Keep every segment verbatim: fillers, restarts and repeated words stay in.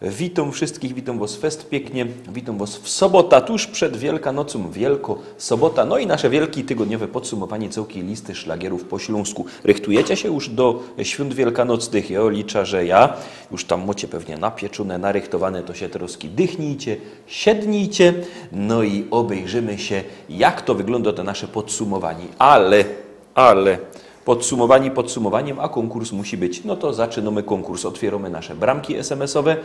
Witōm wszyjskich, witōm wŏs fest piyknie, witōm wŏs w sobota, tuż przed Wielkanocōm, Wielkŏ Sobota, no i nasze wielki tygodniowe podsumowanie cołkij listy szlagierōw po ślōnsku. Rychtujecie sie już do świōnt wielkanocnych? Jŏ liczã, że ja. Już tam mŏcie pewnie napieczōne, narychtowane, to sie troski dychnijcie, siednijcie, no i ôbejrzymy sie, jak to wyglōndŏ te nasze podsumowanie. Ale, ale, podsumowanie podsumowaniem, a kōnkurs musi być. No to zaczynōmy kōnkurs. Ôtwierōmy nasze bramki S M S-owe.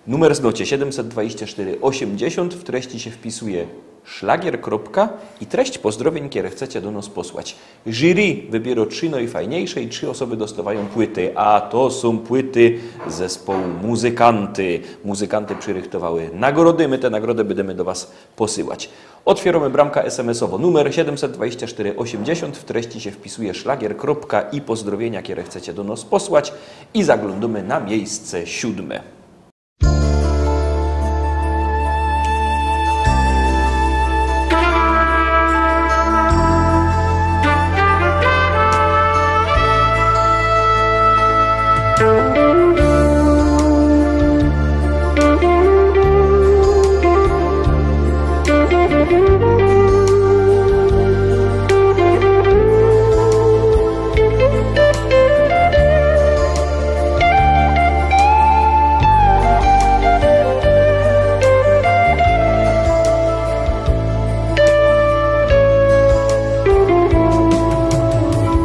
Numer znŏcie, siedymset dwadzieścia sztyry osiemdziesiōnt, w treści sie wpisuje szlagier, kropka i treść pozdrowiyń, kere chcecie do nŏs posłać. Jury wybiyrŏ trzi nojfajniejsze i trzi ôsoby dostŏwajōm płyty, a to sōm płyty zespołu Muzykanty. Muzykanty przirychtowały nagrody, my te nagrody bydymy do wŏs posyłać. Ôtwierōmy bramka S M S-owŏ, numer siedymset dwadzieścia sztyry osiemdziesiōnt, w treści sie wpisuje szlagier, kropka i pozdrowiynia, kere chcecie do nŏs posłać, i zaglōndōmy na miyjsce siōdme.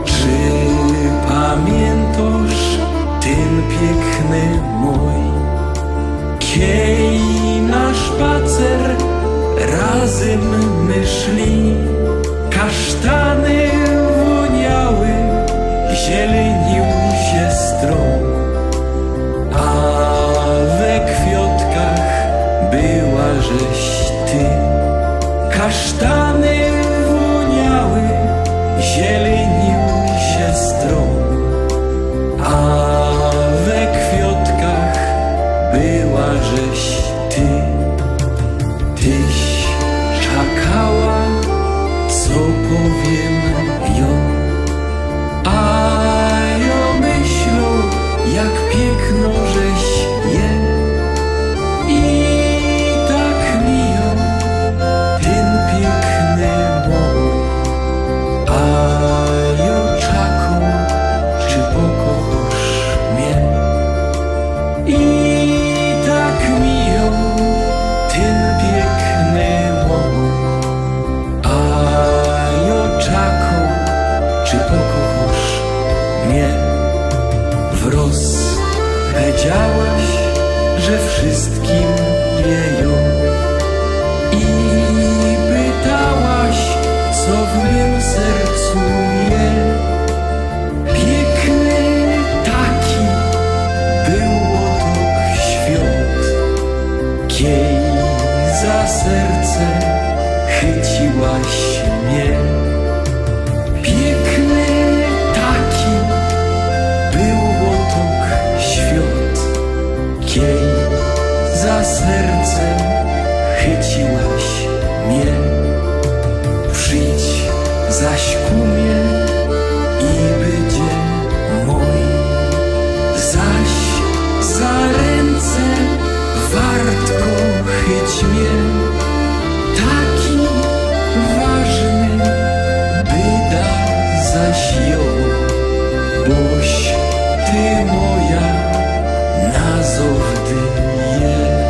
Czy pamiyntasz tyn piykny maj? Kej na szpacer razym my szli, kasztany wōniały, zieliyniōł sie strōm, a we kwiotkach była żeś ty. Kasztany wōniały, zieliyniōł sie strōm, a we kwiotkach była żeś ty. Tyś czakała, co powiym jŏ. A jŏ myślã, jak piykno żeś je. I tak mijōm tyn piykny maj. A jŏ czakōm, czy pokochŏsz mie. I tak mijōm tyn piykny maj. A jŏ czakōm, czy pokochŏsz mie. Wrŏz pedziałaś, że wszyjskim je jŏ. I pytałaś, co w mym sercu je. Piykny taki bōł ôtok świat, kej za serce chyciłaś mie. Piykny taki bōł ôtok świat, kej za serce chyciłaś mie. Przijdź zaś ku mie i bydzie moj. Zaś za rynce wartko chyć mie. Taki ważny byda zaś jŏ, boś ty moja na zŏwdy je.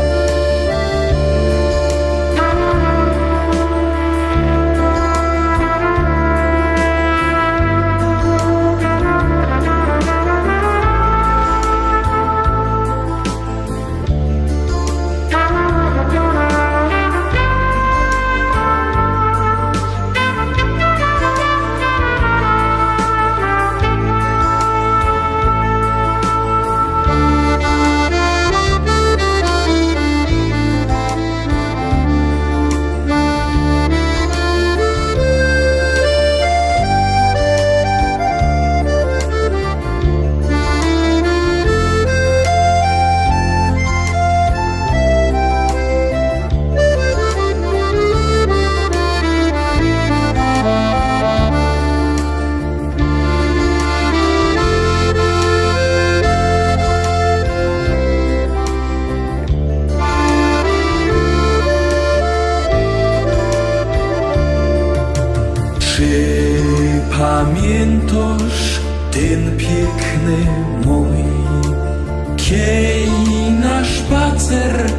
Dzień na szpacer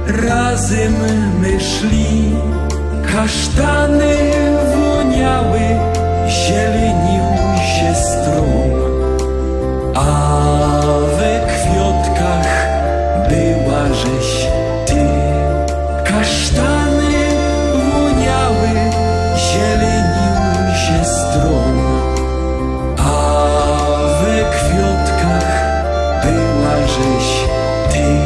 razem my szli. Kasztany woniały, zielenił się stron, a we kwiotkach była żeś ty. Kasztany woniały, zielenił się stron, a we kwiotkach była żeś ty.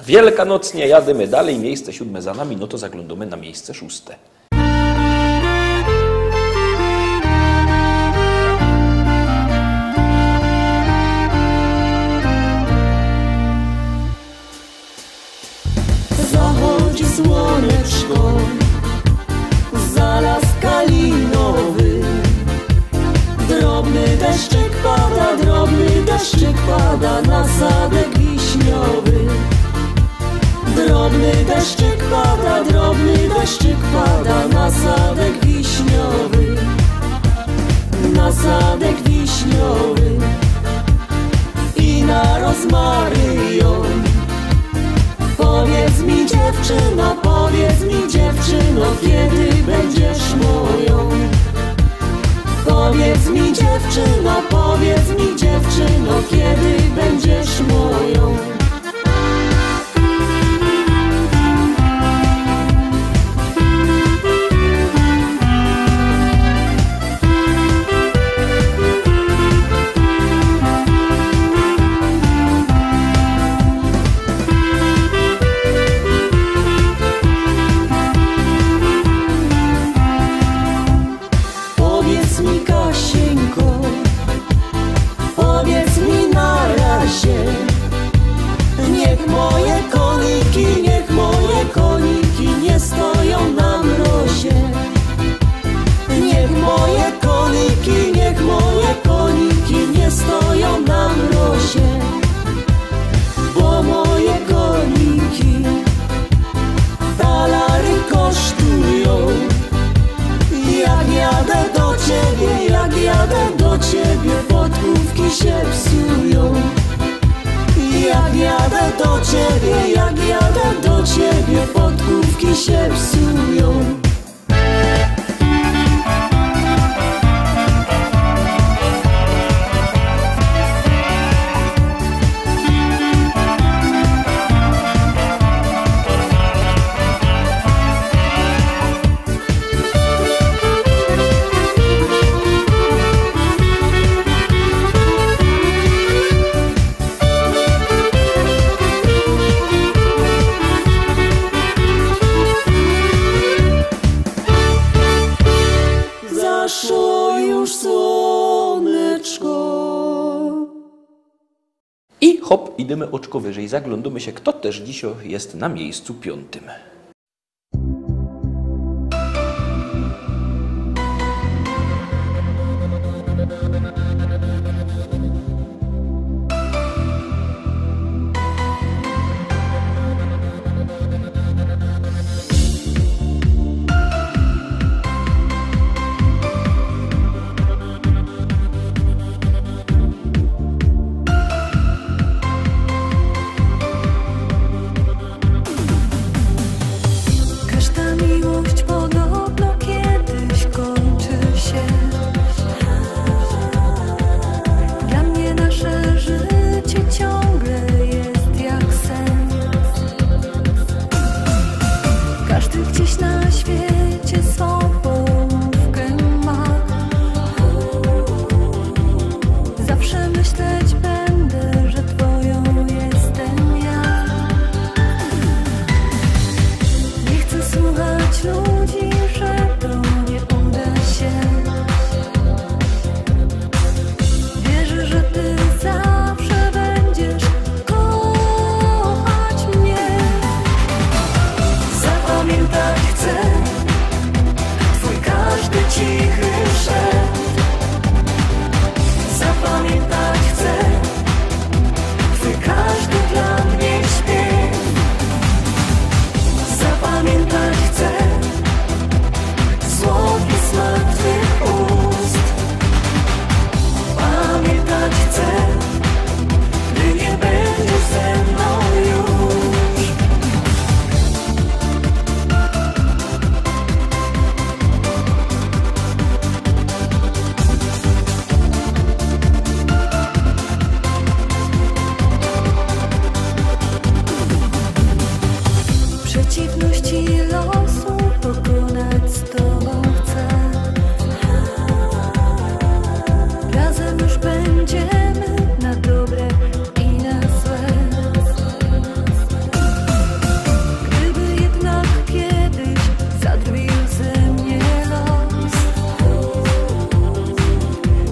Wielkanocnie jadymy dalej, miejsce siódme za nami, no to zaglądamy na miejsce szóste. Zachodzi słoneczko, za las kalinowy. Drobny deszczyk pada, drobny deszczyk pada na sadek wiśniowy. Drobny deszczyk pada, drobny deszczyk pada na sadek wiśniowy. Na sadek wiśniowy i na rozmaryjon. Powiedz mi, dziewczyno, powiedz mi, dziewczyno, kiedy będziesz moją? Powiedz mi, dziewczyno, powiedz mi, dziewczyno, kiedy będziesz moją? Powiedz mi, Kasieńko, powiedz mi na razie. Niech moje koniki, niech moje koniki nie stoją na mrozie. Niech moje koniki, niech moje koniki nie stoją na mrozie. Bo moje koniki talary kosztują. Jak jadę do ciebie, jak jadę do ciebie, podkówki się psują. Jak jadę do ciebie, jak jadę do ciebie, podkówki się psują. Zaszło już słoneczko. I hop, idymy oczko wyżyj, zaglōndōmy sie, fto tyż dzisiej je na miejscu piōntym. Każda miłość podobno kiedyś kończy się. Dla mnie nasze życie ciągle jest jak sen. Każdy gdzieś na świecie swą połówkę ma. Zawsze myśleć będę, że twoją jestem ja. Nie chcę słuchać ludzi, że to nie uda się. Wierzę, że ty zawsze będziesz kochać mnie. Zapamiętać chcę twój każdy cichy szept. Zapamiętać chcę twój każdy dla mnie śpiew. Zapamiętać chcę słodki smak twych ust. Pamiętać chcę, gdy nie będziesz ze mną już. Przeciwności losu pokonać z tobą chcę. Razem już będziemy na dobre i na złe. Gdyby jednak kiedyś zadrwił ze mnie los,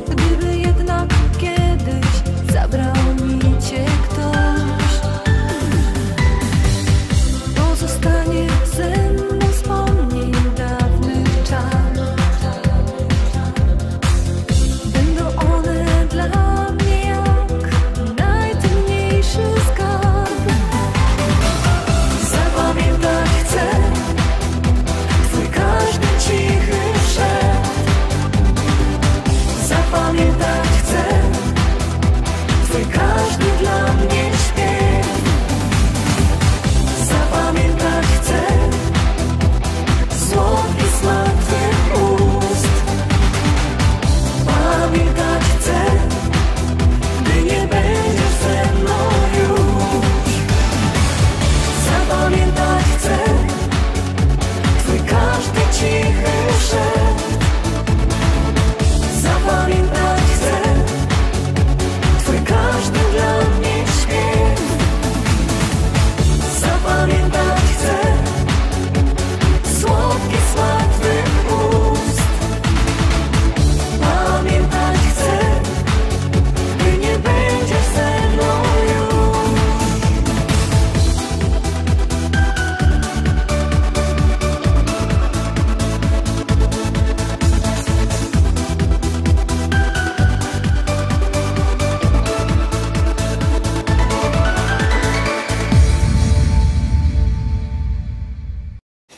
gdyby jednak kiedyś zabrał mi cię ktoś, pozostanie ze mną wspomnień dawnych czar. Będą one dla mnie jak najcenniejszy skarb. Zapamiętać chcę twój każdy cichy szept. Zapamiętać chcę twój każdy dla mnie śpiew. Zapamiętać chcę słodki smak twych ust. Pamiętać chcę, gdy nie będziesz ze mną już. Zapamiętać chcę twój każdy cichy szept. Zapamiętać chcę twój każdy dla mnie śpiew. Zapamiętać chcę słodki smak twych ust. Pamiętać chcę, gdy nie będziesz ze mną już.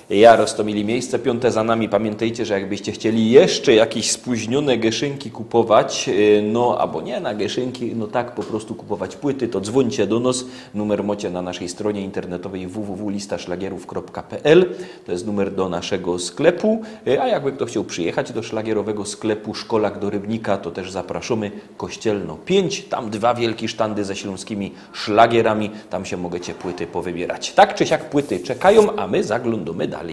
Ja, roztomili, miejsce piōnte za nami. Pamiętajcie, że jakbyście chcieli jeszcze jakieś spóźnione gyszynki kupować, yy, no, abo niy na gyszynki, no tak, po prostu kupować płyty, to dzwōńcie do nos. Numer mocie na naszej stronie internetowej w w w lista szlagierōw kropka p l. To jest numer do naszego sklepu. Yy, a jakby kto chciał przyjechać do szlagierowego sklepu Szkolak do Rybnika, to też zapraszamy. Kościelno pięć, tam dwa wielkie sztandy ze ślōnskimi szlagierami, tam sie mogecie płyty powybierać. Tak czy siak płyty czekajōm, a my zaglōndōmy dalij.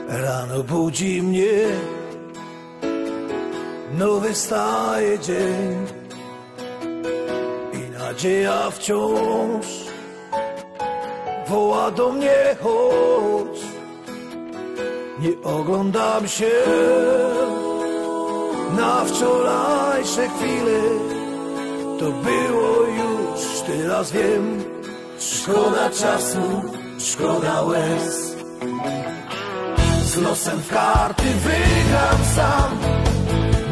Rano budzi mnie nowy staje dzień i nadzieja wciąż woła do mnie: „Chodź”. Nie oglądam się na wczorajsze chwile. To było już, teraz wiem. Szkoda czasu, szkoda łez. Z losem w karty wygram sam.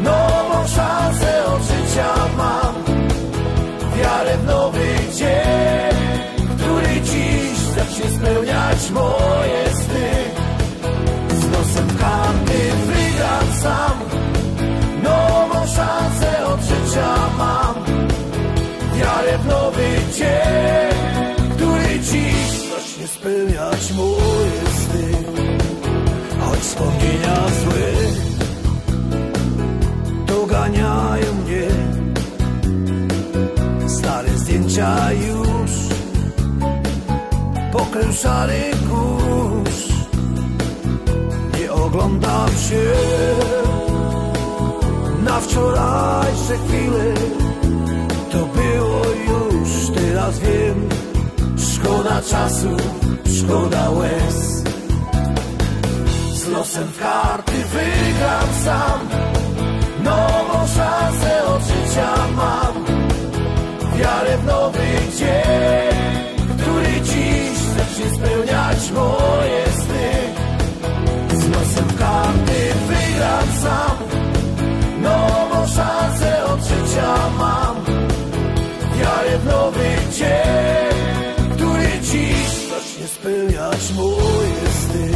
Nową szansę od życia mam. Wiarę w nowy dzień, który dziś zacznie spełniać moje sny. Z losem w karty wygram sam. Nową szansę od życia mam. Wiarę w nowy dzień, który dziś zacznie spełniać moje sny. Choć wspomnienia złe doganiają mnie, stare zdjęcia już pokrył szary kurz. Nie Oglōndōm sie na wczorajsze chwile. To było już, teraz wiym. Szkoda czasu, szkoda łez. Z losym w karty wygram sam. Nowõ szansã ôd życiŏ mam. Wiarã w nowy dziyń, kery dziś zacznie spełniać moje sny. Z losym w karty wygram sam. Nowõ szansã ôd życiŏ mam. Wiarã w nowy dziyń, kery dziś zacznie spełniać moje sny.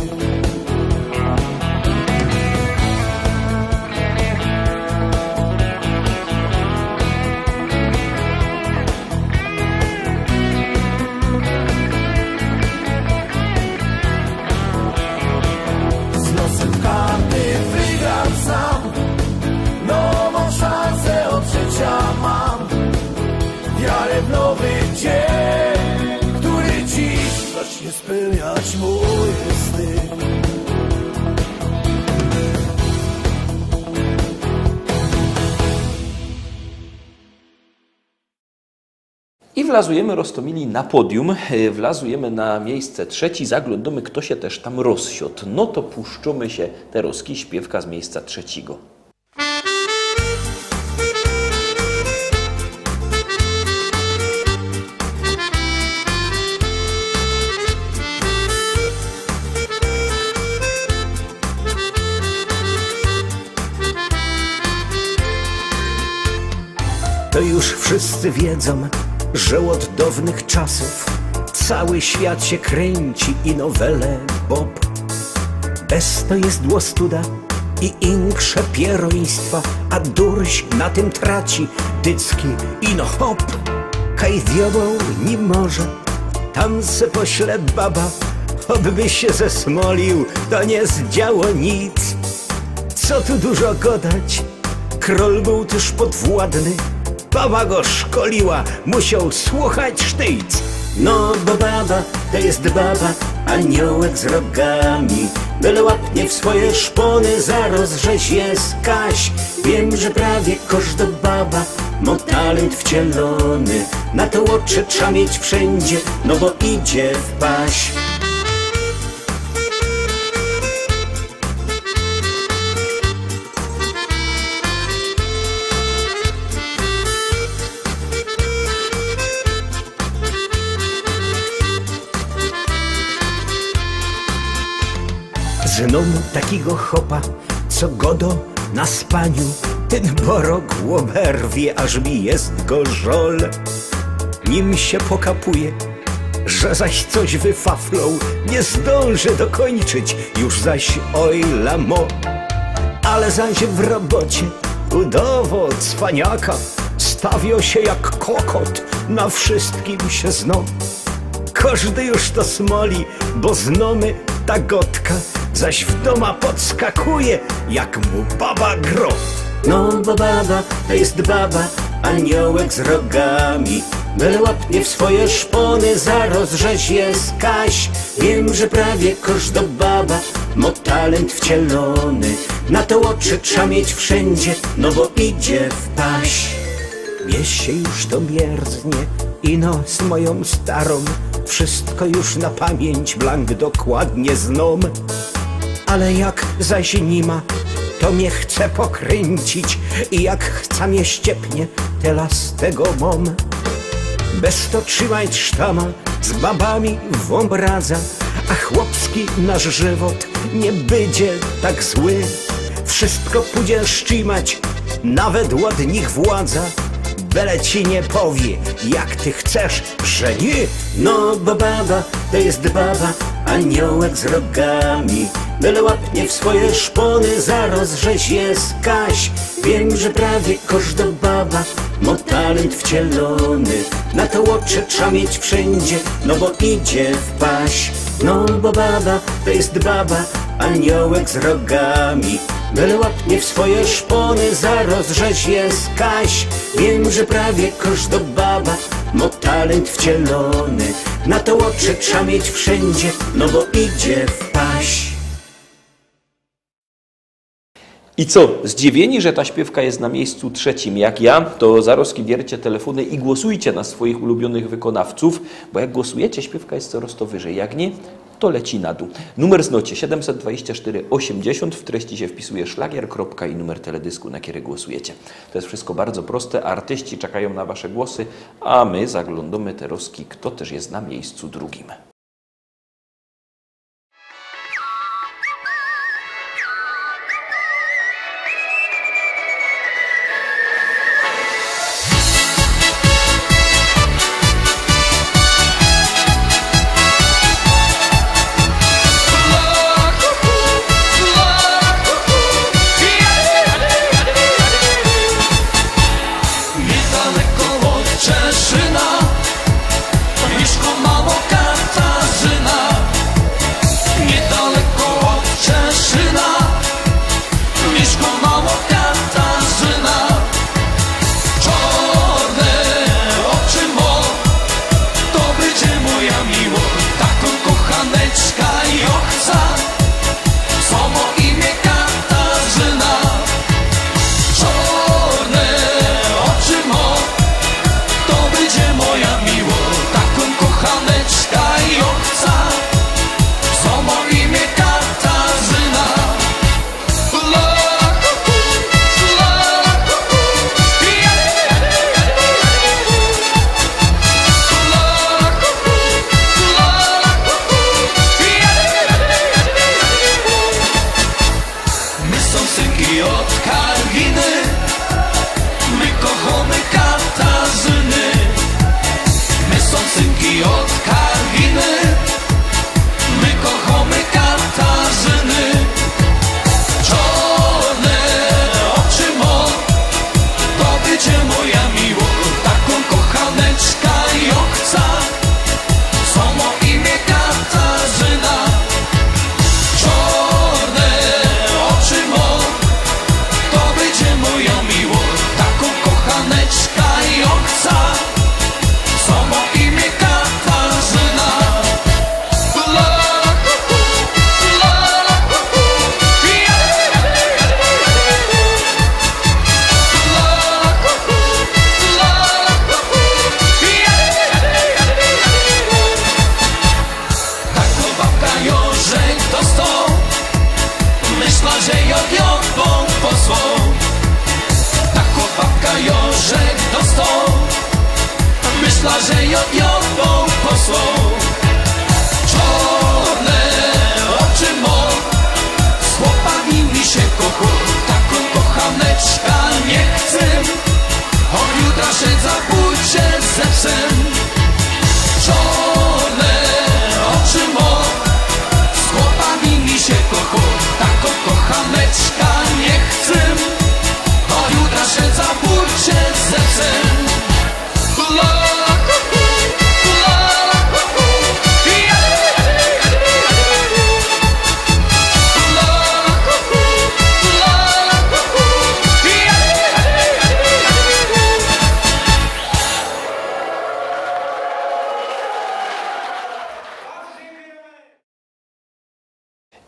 Z losym w karty wygram sam. Nowõ szansã ôd życiŏ mam. Wiarã w nowy dziyń, kery dziś zacznie spełniać moje sny. I wlazujymy, Roztomili, na podium. E, wlazujymy na miyjsce trzeciyj, zaglōndōmy, fto sie tyż tam rozsiŏdł. No to puszczōmy sie terŏzki śpiywka z miyjsca trzeciygo. To już wszyscy wiedzōm, że ôd dŏwnych czasōw cały świat sie krynci i nowele Bob. Bez to je dłostuda i insze pierōństwa, a durś na tym traci, dycki ino hop. Kaj diobeł ni może, tam se pośle baba, chopby sie zesmolił, to nie zdziało nic. Co tu dużo godać, krōl bōł tyż podwładny, baba go szkoliła, musioł słuchać sztyjc. No bo baba to jest baba, aniołek z rogami. Byle łapnie w swoje szpony, zarŏz żeś je skaś. Wiym, że prawie kożdŏ baba mŏ talent wcielony. Na to ôczy trza mieć wszyndzie, no bo idzie w paś. Znōm takigo chopa, co godŏ na spaniu, tyn borok ôberwie, aż mi jest go żol. Nim sie pokapuje, że zaś coś wyfafloł, nie zdąży dokończyć, już zaś ojla mŏ. Ale zaś w robocie udŏwŏ cwaniaka, stawiŏ sie jak kokot, na wszyjskim sie znŏ. Kożdy już to smoli, bo znōmy ta godka, zaś w dōma podskakuje, jak mu baba grŏ. No bo baba to jest baba, aniołek z rogami. Byle łapnie w swoje szpony, zarŏz żeś je skaś. Wiym, że prawie kożdŏ baba mŏ talent wcielony. Na to ôczy trza mieć wszyndzie, no bo idzie w paś. Mie sie już to mierznie, ino z mojōm starōm wszyjsko już na pamiyńć blank dokładnie znōm. Ale jak zaś ni ma, to mie chce pokryńcić i jak chca mie ściepnie, tela z tego mōm. Bez to trzimać sztama, z babami wōm radzã, a chłopski nasz żywot niy bydzie tak zły. Wszyjsko pudzie szczimać, nawet ôd nich władza. Byle ci niy powie, jak ty chcesz, że niy. No bo baba to jest baba, aniołek z rogami. Byle łapnie w swoje szpony, zarŏz żeś je skaś. Wiym, że prawie kożdŏ baba mŏ talent wcielony. Na to ôczy trza mieć wszyndzie, no bo idzie w paś. No bo baba to jest baba, aniołek z rogami. Byle łapnie w swoje szpony, zarŏz żeś je skaś. Wiym, że prawie kożdŏ baba mŏ talent wcielony. Na to ôczy trza mieć wszyndzie, no bo idzie w paś. I co? Zdziwieni, że ta śpiywka jest na miejscu trzecim, jak ja? To zarozki bierzcie telefony i głosujcie na swoich ulubionych wykonawców, bo jak głosujecie, śpiywka jest coraz to wyżej. Jak nie, to leci na dół. Numer znocie, siedemset dwadzieścia cztery osiemdziesiąt, w treści się wpisuje szlagier, kropka i numer teledysku, na który głosujecie. To jest wszystko bardzo proste, artyści czekają na wasze głosy, a my zaglądamy terozki, kto też jest na miejscu drugim.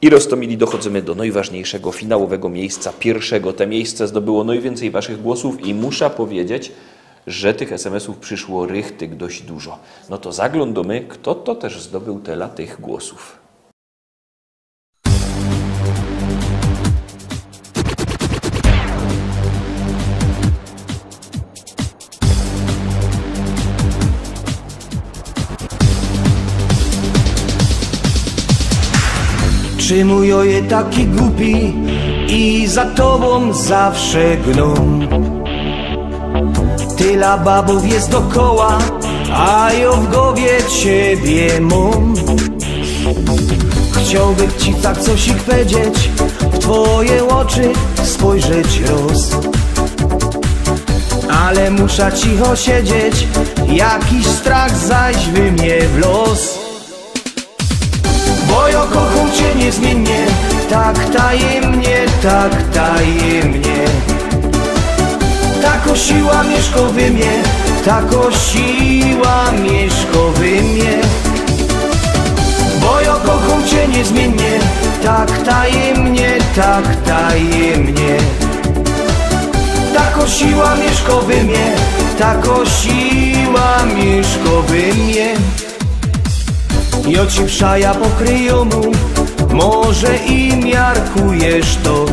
I roztomili dochodzymy do nojważniyjszego, finałowego miejsca, piyrszego. Te miejsce zdobyło nojwiyncyj waszych głosōw i musza pedzieć, że tych S M S-ōw prziszło richtig dość dużo. No to zaglōndōmy, fto to tyż zdobył tela tych głosōw. Czymu jo je taki gupi i za tobōm zawsze gnōm? Tyla babōw je dokoła, a jo w gowie ciebie mōm. Chciołbych ci tak cosik pedzieć, w twoje ôczy spojrzeć roz. Ale musza cicho siedzieć, jakiś strach zaś we mie wloz. Bo jo kochōm cie niyzmiynie, tak tajymnie, tak tajymnie. Tako siła miyszko we mie, tako siła miyszko we mie. Bo jo kochōm cie niyzmiynie, tak tajymnie, tak tajymnie. Tako siła miyszko we mie, tako siła miyszko we mie. Jo ci przaja po kryjōmu, może i miarkujesz to.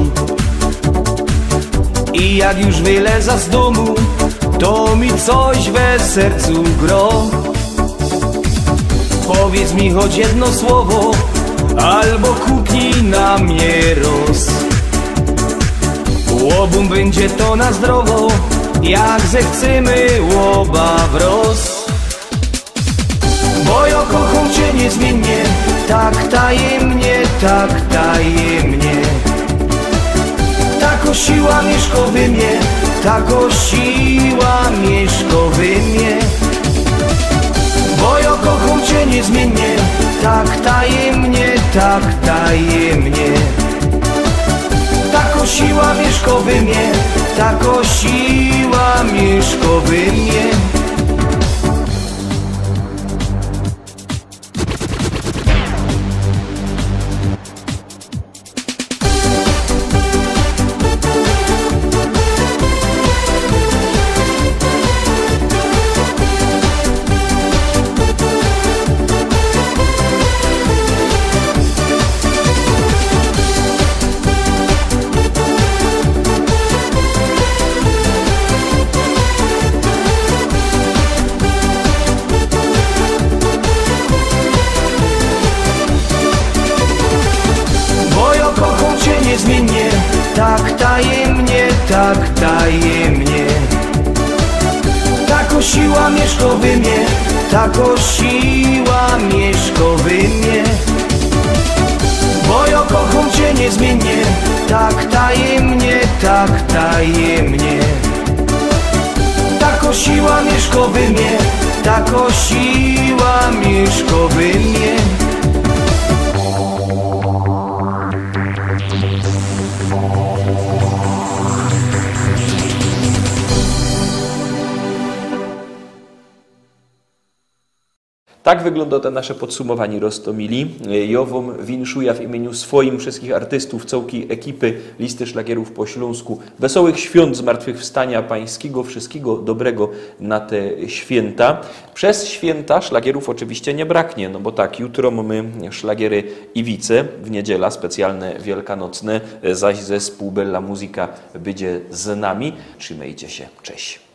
I jak już wyleza z dōmu, to mi coś we sercu gro. Powiydz mi choć jedno słowo, albo kuknij na mie roz. Ôbōm bydzie to na zdrowo, jak zechcymy ôba wroz. Bo jo kochōm cie niyzmiynie, tak tajymnie, tak tajymnie. Tako siła miyszko we mie, tako siła miyszko we mie. Bo jo kochōm cie niyzmiynie, tak tajymnie, tak tajymnie. Tako siła miyszko we mie, tako siła miyszko we mie. Bo jo kochōm cie niyzmiynie, tak tajymnie, tak tajymnie. Tako siła miyszko we mie, tako siła miyszko we mie. Bo jo kochōm cie niyzmiynie, tak tajymnie, tak tajymnie. Tako siła miyszko we mie, tako siła miyszko we mie. Tak wyglōndo te nasze podsumowanie Roztomili. Jo wōm winszuja w imieniu swojim, wszystkich artystōw, cołkij ekipy Listy Szlagierōw po ślōnsku wesołych świōnt Zmartwychwstania Pańskigo, wszystkigo dobrego na te świynta. Bez świynta szlagierōw ôczywiście niy braknie, no bo tak, jutro mōmy szlagiery Iwice, w niedziela specjalne wielkanocne, zaś zespōł Bella Musica bydzie z nami. Trzimejcie sie, cześć.